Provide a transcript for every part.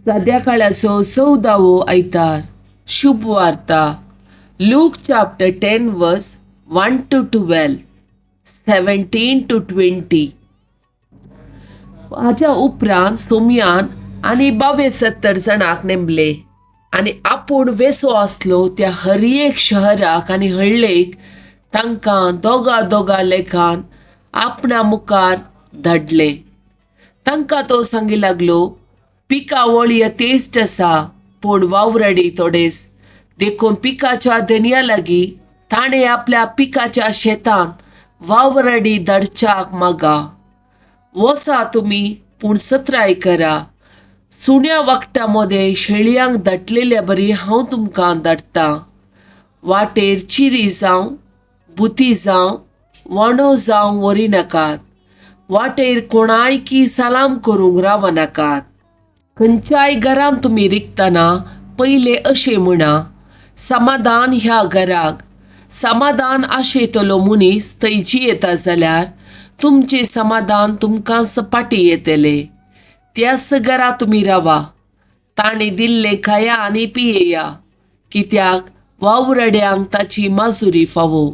सद्या काळाचो 14वो आयतार. शुभ वार्ता Luke chapter 10 verse 1 to 12, 17 to 20. हाज्या उपरांत सोमयान आनी 72 जाणांक नेमले आनी आपूण वेसो आसलो त्या हर एक शहराक आनी हळ्ळेक तांकां दोगा दोगा लेखान आपणा मुखार धाडले. तांकां तो सांगी लागलो, पिकावळ यथेश्ट आसा पूण वावराडी थोडेच, देखून पिकाच्या धनया लागीं ताणें आपल्या पिकाच्या शेतांत वावराडी धाडच्याक मागा. वसा तुमी पूण सत्राय करा, सुण्या वखदां मदें शेळयांक धाडलेल्या बरी हांव तुमकां धाडटा. वाटेर चिरी जावं बुती जावं वाणो जावं व्हरी नाकात, वाटेर कोणायकी सलाम करूंक रावनाकात. खंयच्याय घरांत तुमी रिगतना पयलें अशें म्हणा, समाधान ह्या घराक. समाधान आशेतलो मनीस थंय जियेता जाल्यार तुमचें समाधान तुमकां सपाटी येतलें. त्याच घरा तुमी रावा, ताणें दिल्लें खाया आनी पियेया, कित्याक वावराड्यांक ताची माजुरी फावो.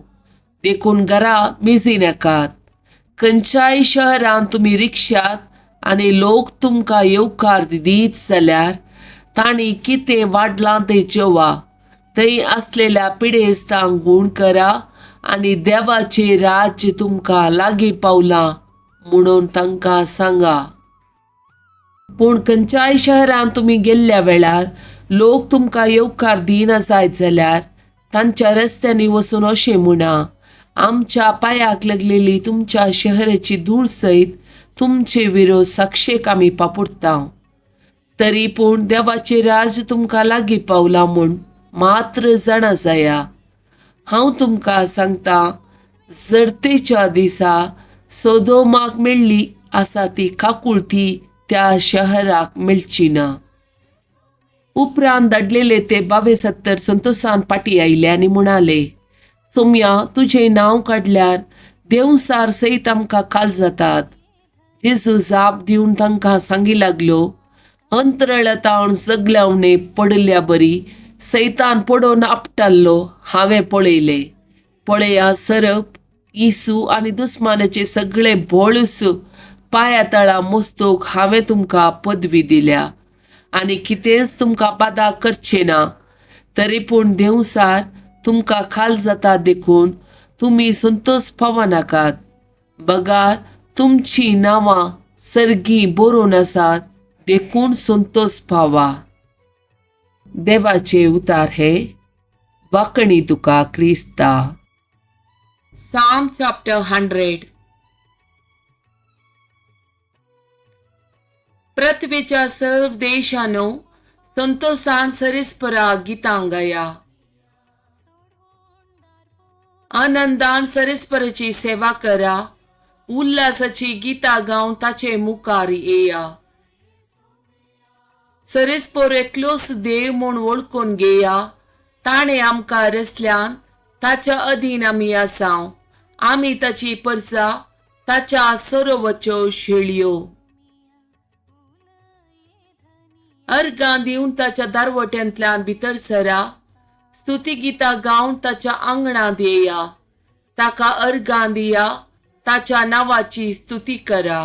देखून घरा मेजी नाकात. खंयच्याय शहरांत तुमी रिक्षात आनी लोक तुमकां येवकार दीत जाल्यार तांणी कितें वाडलां तें जेवा, थंय आसलेल्या पिडेस्तांक गूण करा आनी देवाचें राज्य तुमकां लागीं पावलां म्हणून तांकां सांगा. पूण खंयच्याय शहरांत तुमी गेल्ल्या वेळार लोक तुमकां येवकार दिना जायत जाल्यार तांच्या रस्त्यांनी वचून अशें म्हणा, आमच्या पांयाक लागलेली तुमच्या शहराची धूळ सयत तुमचे विरोध साक्षेक आमी पापुडटा. तरी पूण देवाचें राज्य तुमकां लागीं पावलां म्हूण मात्र जाणा जाया. हांव तुमकां सांगता, जरतेच्या दिसा सोदोमाक मेळ्ळी आसा ती काकुळती त्या शहराक मेळची ना. उपरांत धाडलेले ते 72 संतोसान पाटी आयले आनी म्हणाले, सोमया तुजें नांव काडल्यार देंवसार सयत आमकां काल जातात. जेजू जाप दिवन तांकां सांगी लागलो, अंतरळतावन सगल्यावणे पडल्या बरी सैतान पडोवन आपटाल्लो हांवें पळयलें. पळया सरप इसू आनी दुस्मानाचे सगळे बळूस पांया तळा मोस्तूक हांवें तुमकां पदवी दिल्या आनी कितेंच तुमकां बादा करचें ना. तरी पूण देंवसार तुमकां खाल जाता देखून तुमी संतोश पावनाकात. बगार तुमचीं नांवां सर्गी बरोवन आसात देखून संतोश पावा. देवाचे उतार हे वाकणी तुका क्रिस्ता. Psalm chapter 100. पृथ्वीच्या सर्व देशानो संतोषान सरिस्परा गितां गाया, आनंदान सरिस्पराची सेवा करा, उल्हासाची गितां गावन ताचे मुखार येया. सरिस्पोर एकलोच देव म्हूण वळखून घेया, ताणें आमकां रचल्यान ताच्या अधीन आमी आसाव, आमी ताची परसा ताच्या सरोवच्यो शेळयो. अर्गां दिवन ताच्या दारवट्यांतल्यान भितर सरा, स्तुती गितां गावन ताच्या आंगणांत येया, ताका अर्गां दिया, ताच्या नांवाची स्तुती करा.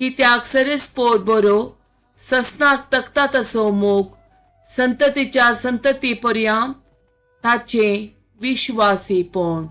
कित्याक सरेस्पोर बरो ससनाक तकता तसो मोग संततीच्या संतती पर्यंत ताचें विश्वासीपण.